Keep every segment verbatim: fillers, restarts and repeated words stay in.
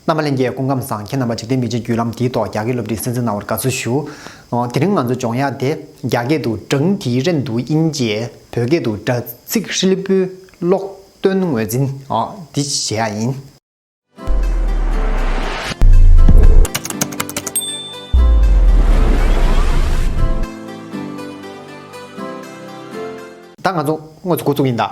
རྣམ་པ་ལྷན་རྒྱས་སྐུ་ཁམས་བཟང་། ཁྱེད་རྣམ་པ་འཇིག་རྟེན་མི་ཆོས་བརྒྱུད་ལམ་འདིའི་ཐོག་རྒྱ་སྐད་སློབ་ཁྲིད་གསན་གཟིགས་གནང་བར་དགའ་བསུ་ཞུ། ཨོ། དེ་རིང་ང་ཚོ་སྦྱོང་ཡག་དེ་རྒྱ་སྐད་དུ་整体认读音节། བོད་སྐད་དུ་སྒྲ་ཚིག་ཧྲིལ་པོའི་ཀློག་འདོན་ངོས་འཛིན། ཨོ། འདི་བྱེད་ཡག་ཡིན། ད་ང་ཚོ་དངོས་སུ་འགོ་བཙུགས་ཡིན་ད།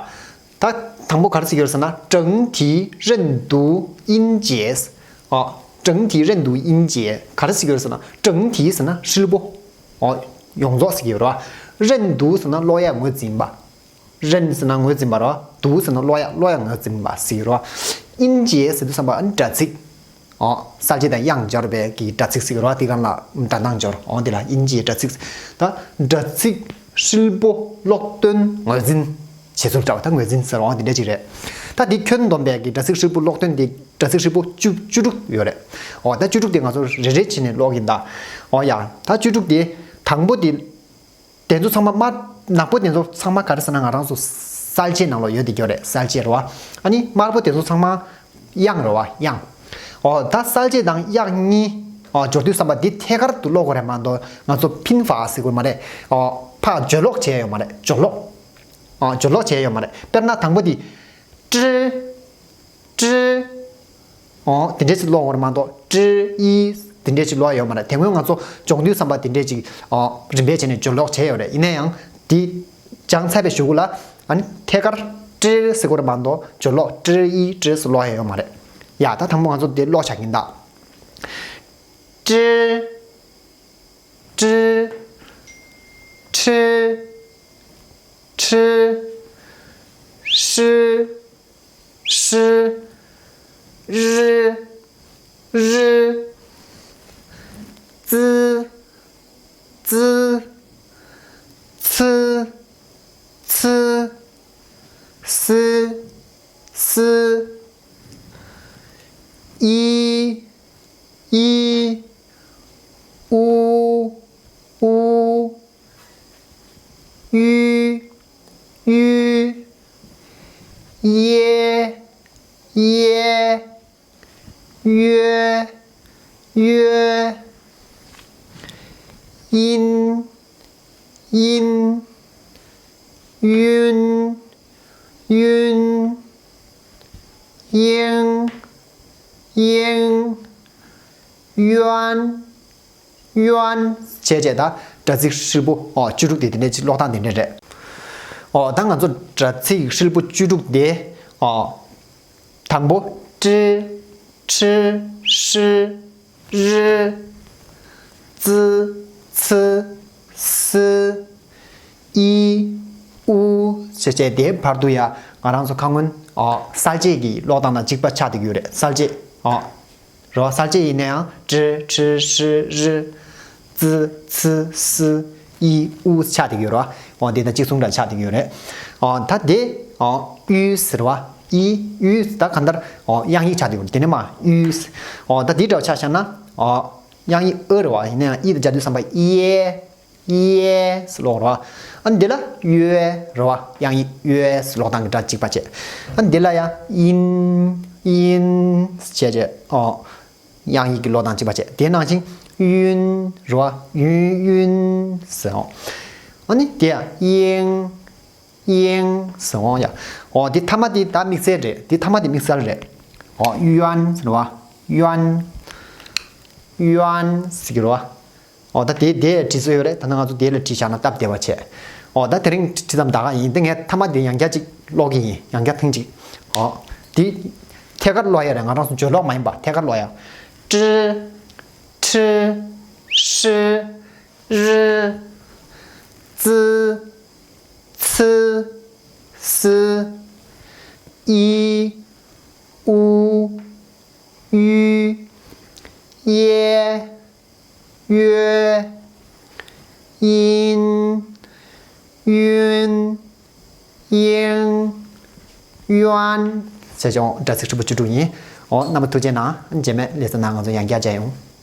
ད་དང་པོ་ག་རེ་ཟེར་གྱི་ཡོད་ཟེར་ན།整体认读音节། ཨོ།整体认读音节། ག་རེ་ཟེར་གྱི་ཡོད་ཟེར་ན། 整体ཟེར་ན་ཧྲིལ་པོ། ཨོ། ཡོངས་རྫོགས་ཟེར་གྱི་ཡོད་རེད་བ། 认读ཟེར་ན་ཀློག་ཡག་ངོས་འཛིན་པ། 认ཟེར་ན་ངོས་འཛིན་པ་རེད་བ། 读ཟེར་ན་ཀློག་ཡག་ཀློག་ཡག་ངོས་འཛིན་པ་ཟེར་གྱི་ཡོད་རེད་བ། 音节ཟེར་དུས་ཙམ་པ་ཨ་ནི་སྒྲ་ཚིག་ཨོ། གསལ་བྱེད་དང་དབྱངས་སྦྱར་བའི་གི་སྒྲ་ཚིག་ཟེར་གྱི་རེད་བ། དེ་སྒང་ལ་སྒྲ་གདངས་སྦྱོར། ཨོ། དེ་ལ་音节སྒྲ་ཚིག་ད་སྒྲ་ཚིག་ཧྲིལ་པོ་ཀློག་འདོན་ངོས་འཛིན་བྱེད་ཚུལ་འདྲ་བ་ད་ངོས་འཛིན་ཟེར་བ་འདི་འདྲ་ཅིག་རེད། ད་འདི་ཁྱོན་བསྡོམས་པའི་གི་སྒྲ་ཚིག་ཧྲིལ་པོ་ཀློག་འདོན་དེ་སྒྲ་ཚིག་ཧྲིལ་པོ་བཅུ་བཅུ་དྲུག་ཡོད་རེད། ཨོ། ད་བཅུ་དྲུག་དེ་ང་ཚོ་རེ་རེ་བྱས་ནས་ཀློག་གིན་ད། ཨོ་ཡ། ད་བཅུ་དྲུག་དེ་དང་པོ་དེ། དེ་ཚོ་ཚང་མ་དམར། ནག་པོ་དེ་ཚོ་ཚང་མ་ག་རེ་ཟེར་ན་ང་རང་ཚོ་གསལ་བྱེད་ནང་ལོགས་ཡོད་དེ་ཡོད་རེད། གསལ་བྱེད་རེད་བ། ཨ་ནི་དམར་པོ་དེ་ཚོ་ཚང་མ་དབྱངས་རེད་བ། དབྱངས། ཨོ། ད་གསལ་བྱེད་དང་དབྱངས་གཉིས། ཨོ། སྦྱོར་དུས་ཙམ་པ་འདི་ཐད་ཀར་དུ་ཀློག་དགོས་རེད་མ་གཏོགས་ང་ཚོ་拼法ཟེར་དགོས་མ་རེད། ཨོ། ཕར་སྦྱོར་ཀློག་བྱས་ཡོད་མ་རེད། སྦྱོར་ཀློག་ཨོ། སྦྱོར་ཀློག་བྱས་ཡོད་མ་རེད། དཔེར་ན་དང་པོ་འདི། ཀྲི། ཀྲི། ཨོ། དེ་འདྲས་ཅིག་ཀློག་དགོས་རེད་མ་གཏོགས་ཀྲི་ཨི་དེ་འདྲས་ཅིག་ཀློག་ཡོད་མ་རེད། དེ་སྔོན་ང་ཚོ་སྦྱོང་དུས་ཙམ་པ་དེ་འདྲས་ཅིག་ཨོ། རིམ་པས་བྱས་ནས་སྦྱོར་ཀློག་བྱས་ཡོད་རེད། ཡིན་ན་ཡང་དེ་སྦྱངས་ཚར་བའི་གཞུག་གུ་ལ་ཨ་ནི་ཐད་ཀར་ཀྲི་ཟེར་དགོས་རེད་མ་གཏོགས་སྦྱོར་ཀློག་ཀྲི་ཨི་ཀྲི་ཟེར་ཀློག་ཡ་ཡོད་མ་རེད། ཡ། ད་དང་པོ་ང་ཚོ་དེ་ཀློག་བྱ་གིན་ད། ཀྲི། ཀྲི། ཁྲི། ཁྲི། ཧྲི། ཧྲི། རི། རི། ཙི། ཙི། ཚི། ཚི། སི། སི། ཨི། ཨི། ཨུ། ཨུ། ཡུ། ཡུ། ཡེ། ཡེ། ཡོ། ཡོ། ཡིན། ཡིན། ཡུན། ཡུན། ཡེང་། ཡེང་། ཡོན། ཡོན། བྱས་བྱས་ད་སྒྲ་ཚིག་ཧྲིལ་པོ། ཨོ། བཅུ་དྲུག་དེ་དེ་འདྲའི་ཅིག་ཀློག་སྟངས་དེ་འདྲ་རེད། ཨོ། ད་ང་ཚོ་སྒྲ་ཚིག་ཧྲིལ་པོ་བཅུ་དྲུག་དེ། ཨོ། དང་པོ་ཀྲི། ཁྲི། ཧྲི། རི། ཙི། ཚི། སི། ཨི། ཨུ། བྱས་བྱས་དེའི་བར་དུ་ཡ་ང་རང་ཚོ་ཁ་སྔོན། ཨོ། གསལ་བྱེད་ཀྱི་ཀློག་སྟངས་དང་གཅིག་པ་ཆགས་བསྡད་ཀྱི་ཡོད་རེད། གསལ་བྱེད། ཨོ། རེད་བ། གསལ་བྱེད་ཡིན་ན་ཡང་ཀྲི། ཁྲི། ཧྲི། རི། ཙི། ཚི། སི། ཨི། ཨུ་ཆགས་བསྡད་ཀྱི་ཡོད་རེད་བ། ཨོ། དེ་དང་གཅིག་མཚུངས་འདྲ་ཆགས་བསྡད་ཀྱི་ཡོད་རེད། ཨོ། ད་དེ། ཨོ། ཨུ་ཟེར་བ། ཨི། ཨུ་ད་གང་ལྟར། ཨོ། དབྱངས་ཡིག་ཆགས་བསྡད་ཀྱི་ཡོད་རེད། དེ་ནས་མ་ཨུ། ཨོ། ད་དེ་འདྲ་བ་ཆ་བཞག་ན། ཨོ། དབྱངས་ཡིག་ཨ་རེད་བ། ཡིན་ན་ཡང་ཨི་དང་སྦྱར་དུས་ཙམ་པ་ཨི་ཡེ། ཡེ་ཟེར་ཀློག་རེད་བ། ཨ་ནི་འདི་ལ་ཡོ་རེད་བ། དབྱངས་ཡིག་ཡོ་ཟེར་ཀློག་སྟངས་ཀྱི་སྒྲ་གཅིག་པ་བྱས། ཨ་ནི་འདི་ལ་ཡང་ཡིན། ཡིན་ཟེར་བྱས་བྱས། ཨོ། དབྱངས་ཡིག་གི་ཀློག་སྟངས་གཅིག་པ་བྱས། དེ་ནང་བཞིན་ཡུན་རེད་བ། ཡུན། ཡུན་ཟེར་འོང་། ཨ་ནི་དེ་ཡང་ཡེང་། ཡེང་ཟེར་འོང་ཡ། ཨོ། དེ་ཐ་མ་དེ་ད་དམིགས་བསལ་རེད། དེ་ཐ་མ་དེ་དམིགས་བསལ་རེད། ཨོ། ཡོན་ཟེར་བ། ཡོན། ཡོན་ཟེར་གྱི་རེད་བ། ཨོ། ད་དེ་དེ་བྲིས་སྲོལ་ཡོད་རེད། ད་ནང་ང་ཚོ་དེ་ལ་བྲིས་བཞག་ན་སྟབས་བདེ་བ་བྱས། ཨོ། ད་དེ་རིང་བྲིས་ཙམ་ད་ག་ཡིན། དེ་ངས་ཐ་མ་དེ་ཡང་བསྐྱར་ཅིག་ཀློག་གི་ཡིན། ཡང་བསྐྱར་ཐེངས་གཅིག་ཨོ། དེ་ཐད་ཀར་ཀློག་ཡ་རེད། ང་རང་ཚོ་སྦྱོར་ཀློག་མ་ཡིན་པ་ཐད་ཀར་ཀློག་ཡ། ཀྲི། ཁྲི། ཧྲི། རི། ཙི། ཚི། སི། ཨི། ཨུ། ཡུ། ཡེ། ཡོ། ཡིན། ཡུན། ཡེང་། ཡོན། ཟེར་བྱས་སྒྲ་ཚིག་ཧྲིལ་པོ་བཅུ་དྲུག་ཡིན། ཨོ། རྣམ་པ་ཐུགས་རྗེ་གནང་། རྗེས་མའི་ལེ་ཚན་ནང་ང་ཚོ་ཡང་བསྐྱར་མཇལ་ཡོང་།